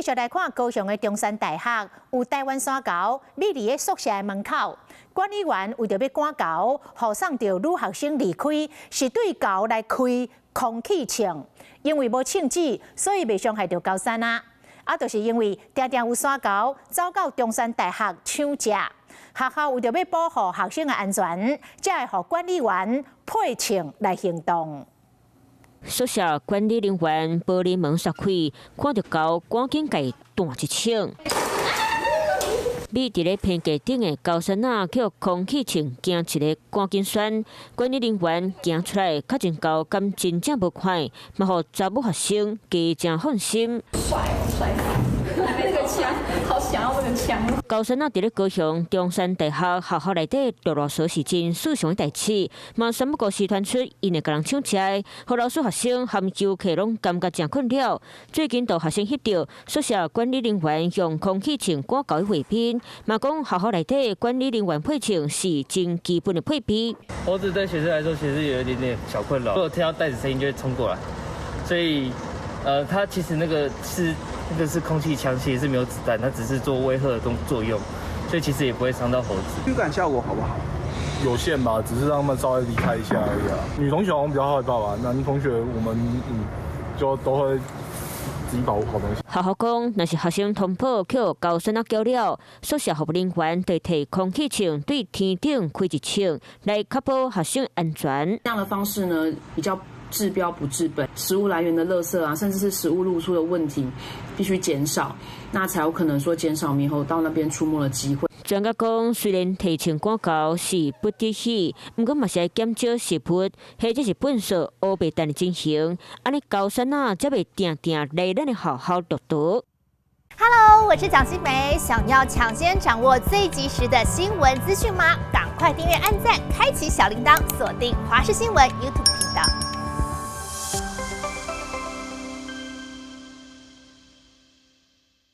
續來看高雄的中山大學，有台灣山猴覕佇咧宿舍的門口，管理員為著欲趕猴，予送著女學生離開，是對猴來開空氣槍，因為無槍支，所以袂傷害著高山啊。啊，就是因為定定有山猴走到中山大學搶食，學校為著欲保護學生的安全，才會予管理員配槍來行動。宿舍管理人員玻璃門閂開，看著猴，趕緊共彈一槍。覕佇咧棚架頂的高山仔，予空氣槍驚一個趕緊旋，管理人員行出來確認猴敢真正無看，嘛予查某學生加誠放心。帥帥，那個槍，好想要那個槍。高山仔佇咧高雄中山大學學校內底落囉嗦是真時常的代誌，嘛三不五時傳出𪜶會共人搶食的，予老師學生含遊客攏感覺誠困擾。最近就學生翕著宿舍管理人員用空氣槍趕猴的畫面，嘛講學校內底管理人員配槍是真基本的配備。猴子對學生來說其實有一點點小困擾，如果聽到袋子聲音就會衝過來，所以，它其實那個是空氣槍，其實是沒有子彈，它只是做威嚇的動作用，所以其實也不會傷到猴子。驅趕效果好不好？有限吧，只是讓他們稍微離開一下而已啊。女同學好像比較害怕吧，男同學我們就都會自己保護好東西。學校講，若是學生通報予高山仔咬了，宿舍服務人員就提空氣槍對天頂開一槍，來確保學生安全。這樣的方式呢，比較治標不治本，食物來源的垃圾啊，甚至是食物露出的問題，必須減少，那才有可能說減少獼猴到那邊出沒的機會。專家講，雖然提槍趕猴是不得已，毋過嘛是愛減少食物或者是糞掃烏白蛋的情形，按呢高山仔才袂定定來咱的學校落毒。 Hello，我是蔣新梅，想要搶先掌握最及時的新聞資訊嗎？趕快訂閱、按讚、開啟小鈴鐺，鎖定華視新聞 YouTube 頻道。